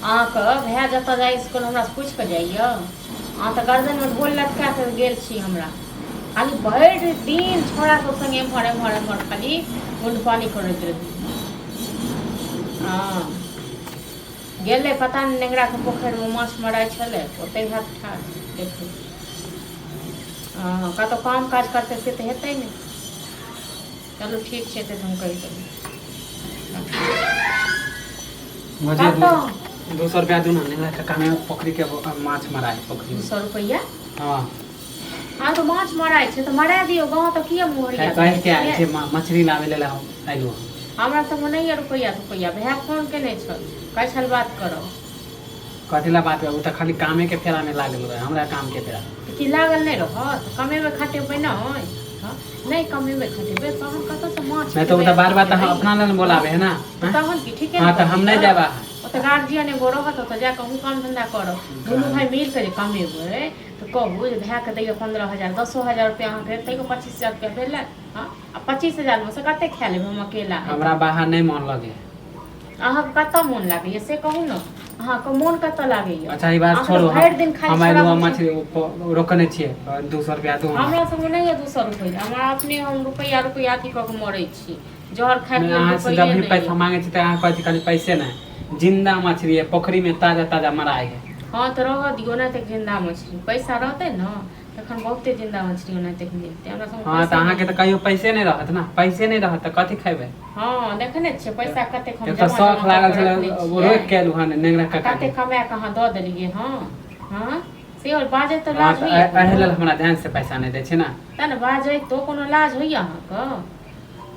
अहाँके भाय जतऽ जाइ से कोनो हमरासँ पूछि कऽ जाइए? अहाँ तऽ गर्दनमे ढोल लटका कऽ गेल छी। हमरा खाली भरि दिन छौड़ा सब संगे एम्हर एम्हर एम्हर खाली गुंड पानी करैत रहै। हँ, गेलै पता नहि, नेंगराके पोखरिमे माछ मराइ छलै, ओतहि हैत ठाढ़ देखै। हँ, कतहु काम काज करतै से तऽ हेतै नहि। चलू ठीक छै, तऽ हम कहि देबै। मुझे कतऽ? 200 रुपया दू ना, नेंगरा काका में पोखरी के माछ मराए पोखरी दू में। सए रुपैआ? हाँ। हँ, तऽ माछ मराइ छै तऽ मरा दियौ। गाँव तऽ किए मुहरिया कहि के आयल छै, मछली लाबै लेल हम अयलहुँ। हमरा सबमे नहि यऽ रुपैआ तुपैआ। भाय फोन केने छल, कहै छल बात करब। कथी ला बात करब? ओ तऽ खाली कामे के फेरा में लागल रहे, हमरा काम के फेरा। तऽ की लागल नहि रहत? कमेबै खटेबै नहि? हँ, नहि कमेबै खटेबै तहन कतऽसँ माछ नहि तऽ ओ खेबै तऽ बार बार तऽ खेबै? अपना लेल बोलाबै है ना? तऽ तहन की ठीके हाँ ने तऽ हम कहलियै नहि ने? जायब। ओतऽ गार्जियन एगो रहत, ओतऽ जा कऽ अहूँ काम धन्धा करब। दुनू भाय मिल कऽ जे कमेबै तऽ कहू जे भायके दैयौ 15,000, 10,000 रुपया अहाँके, तैयो 25,000 रुपया भेलै। हँ, आ 25,000मे सँ कते खा लेबै हम अकेला? हमरा बाहर नहि मन लगे। अहाँके कतऽ मोन लागैया से कहू ने, अहाँके मोन कतऽ लागैया? अच्छा, ई बात अहाँके छोड़ू। भरि दिन खाली हम छोड़ा अयलहुँ बुच्ची- मछली रोकने छियै, 200 रुपया दू हमरा। हमरा सबमे नहि यऽ 200 रुपैआ। हमरा अपने हम रुपैआ रुपैआ अथी कऽ के मरै छी, जहर खाय नहि, के अहाँ से रुपैए जब भी नहि पैसा यऽ। मांगे छी तऽ अहाँ कहै छी खाली पैसे नहि, जिंदा मछली है, पोखरी में ताजा ताजा मराइ है। हँ, तऽ रहऽ दियौ ने तऽ जिंदा मछली। पैसा रहतै ने तखन बहुते जिंदा मछली ओनाहिते मिलतै। हमरा सबके हँ, तऽ पैसे अहाँके नहि। तऽ कहियो पैसे नहि रहत ने, पैसे नहि रहत तऽ कथी खयबै? हँ, देखै ने छियै पैसा कतेक हम एक तऽ जमा शौख जमा लागल कऽ छलै, रखने ओ छियै। रोकि के एलहुँ हन नेंगरा काका के। कते कमा कऽ अहाँ दऽ देलियै। हँ हँ, से आओर बाजै तऽ हँ लाज तऽ होइए एहि कोनो? लेल हमरा ध्यान से पैसा नहि दै छै ने। तेँ ने बाजै तो कोनो लाज होइए अहाँके?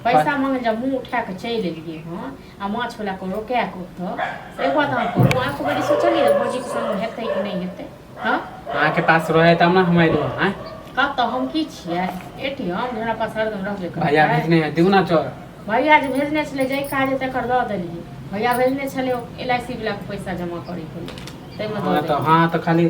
पैसा मांगे जब मुँह उठा कऽ चलि एलियै हँ आ माछवला के रोकाए कऽ ओतऽ, से एक बात अहाँ कहू, अहाँ एको बेरी सोचलियै भौजीके संग हेतै कि नहि हेतै? हँ। अहाँके पास रहै तब ने हम अयलहुँ हँ। कतऽ? हम की छियै, एटीएम जे हमरा पास हरदम रहबे भैया करतै? भेजने है, दियौ ना चोर। भैया जे भेजने छलै, जाहि काज तकर दऽ देलियै। भैया भेजने छलै एल I C वला के पैसा जमा करैके लेल, ताहिमे हँ दऽ तऽ देलियै। हँ, तऽ खाली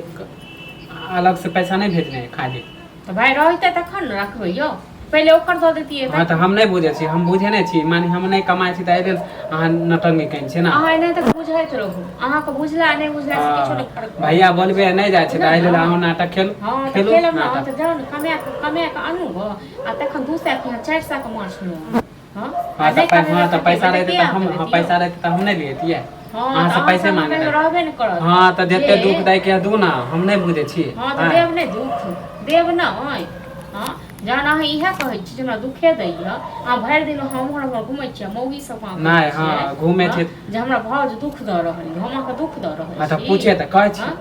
अलग से पैसा नहि भेजने है खाली? तऽ भाय रहितै तखन ने रखबै यौ, पहिले ओकर दऽ दैतियै। हँ, तऽ हम नहि बुझै छी, हम बुझै नहि छी, माने हम नहि कमाइ छी तऽ एहि लेल अहाँ नौटंकी केने छी ने। अहाँ एनाहिते तऽ बुझैत रहू। अहाँके बुझला नहि बुझला से किछो नहि फर्क पड़ै। भैया बोलबे नहि जाइ छै तऽ एहि लेल अहाँ नाटक खेलू। हँ, तऽ खेलू खेलब ने। नाटक। तऽ जाउ ने कमाए कऽ, कमाए कऽ आनू गऽ आ तखन 200 के 400 के माछ लऽ आनू। हँ। हँ, आ तऽ नहि कमेबै हँ, तऽ पैसा खटेबै तऽ रहतै के तऽ हम अहाँके हँ देत यौ? पैसा रहतै तऽ हम नहि लितियै? हँ, अहाँ तऽ से अहाँ पैसे संगे मांगे कहियो रहै। रहबे नहि करत। हँ, तऽ जते जे दुख दै के दू ने, हम नहि बुझै छी। हँ, तऽ देब नहि दुख, देब नहि? हँ, जहन अहाँ इएह कहै छी जे हमरा दुखे दैए, अहाँ भरि दिन अहाँ उम्हर उम्हर घुमै छियै, मौगी सब अहाँ नहि कहै छियै, हँ, घूमै हँ, छियै। जे हमरा भाउज दुख दऽ रहल यऽ, हम अहाँके दुख दऽ रहल हँ, तऽ छी? पूछे तऽ कहै छी। हँ,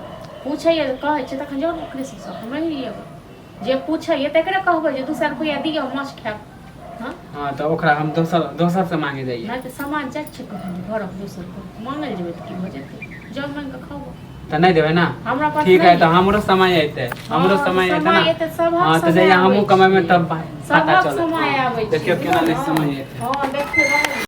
पूछैए तऽ कहै छियै, तखन जाउ ने ओकरे सबसँ, हम नहि लिअ। जे पूछैए तकरे कहबै जे 200 रुपैआ दिअ, माछ खायब। हँ। हँ, तऽ ओकरा हम दोसर दोसर से मांगे जाइए। नहि तऽ सामान जाइ छै कहै घरक दोसर मांगल जेबै तऽ की भऽ जेतै? जाउ मांगि कऽ खाउ। तऽ नहि देबै ने? हमरा पास ठीक है। नहि तऽ हमरो समय अयतै, हमरो हँ, तऽ समय अयतै समय ने। एतै, सभक हँ, तऽ समय जहिया आबै हमहूँ कमेबै छै। तब पता सभक चलत। समय हँ, आबै छै। देखियौ केना बुझलहुँ नहि ने? समय अयतै। हँ, देखियौ रहल।